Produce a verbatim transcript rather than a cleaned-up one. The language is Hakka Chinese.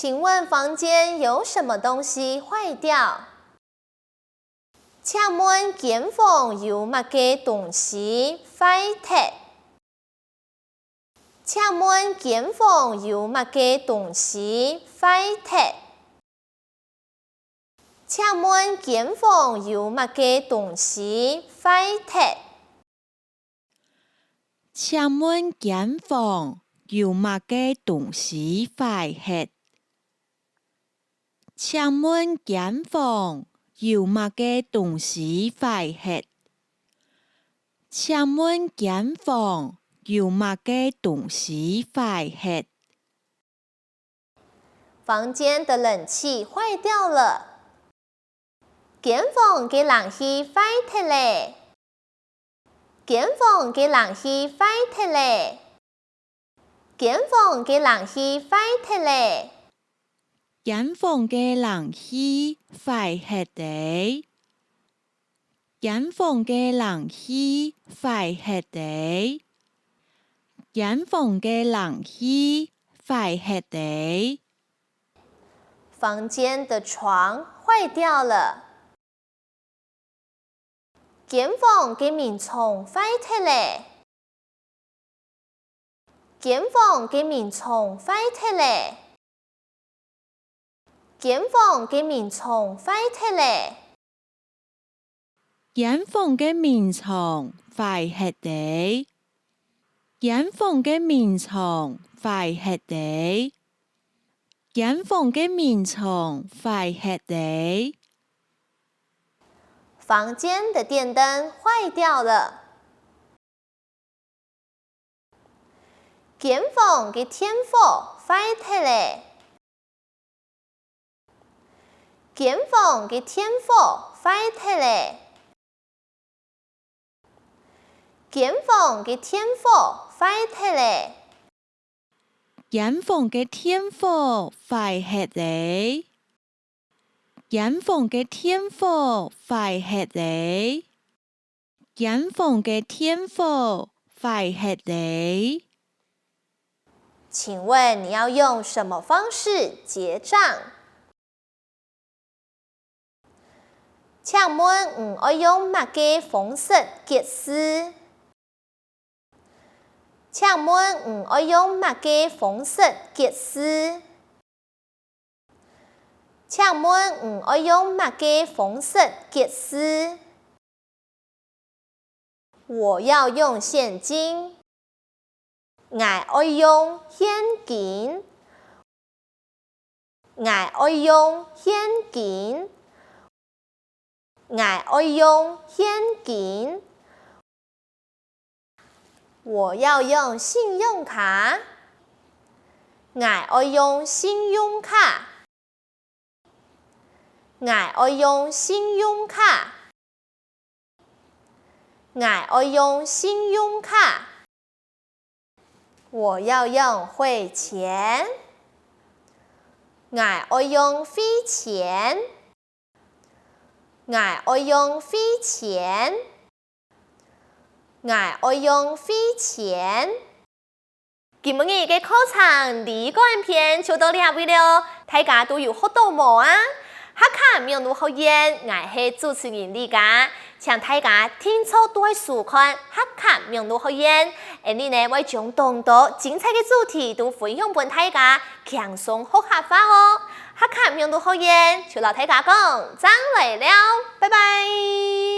請問房間有什麼東西壞掉？請問間房有麼个東西壞忒？請問間房有麼个東西壞忒？請問間房有麼个東西壞忒？ 請問間房有麼个東西壞忒？請問間房有麼个東西壞忒？請問間房有麼个東西壞忒？ 房間的冷氣壞掉了。間房个冷氣壞忒咧。間房个冷氣壞忒咧。間房个冷氣壞忒咧。間房个冷氣壞忒咧。 間房个冷氣壞忒咧。間房个冷氣壞忒咧。房間的床壞掉了。間房个眠床壞忒咧。 間房个眠床壞忒咧。間房个眠床壞忒咧。間房个眠床壞忒咧。間房个眠床壞忒咧。間房个眠床壞忒咧。房間的電燈壞掉了。 間房个電火壞忒咧。間房个電火壞忒咧。間房个電火壞忒咧。間房个電火壞忒咧。間房个電火壞忒咧。 間房个電火壞忒咧。請問你要用什麼方式結帳？請問你愛用麼个方式結數？請問你愛用麼个方式結數？ 請問你愛用麼个方式結數？我要用現金。𠊎愛用現金。𠊎愛用現金。 𠊎愛用現金。我要用信用卡。𠊎愛用信用卡。𠊎愛用信用卡。𠊎愛用信用卡。 我要用匯錢。𠊎愛用匯錢。𠊎愛用匯錢。𠊎愛用匯錢。今晡日个課程李管篇就到這位了，大家都有學到無啊？客家網路學院，𠊎係主持人李佳。 請大家定著都愛收看客家網路學院，𠊎俚呢會將當多精彩个主題都分享分大家，輕鬆學客話哦。客家網路學院，就摎大家講，正來尞，拜拜。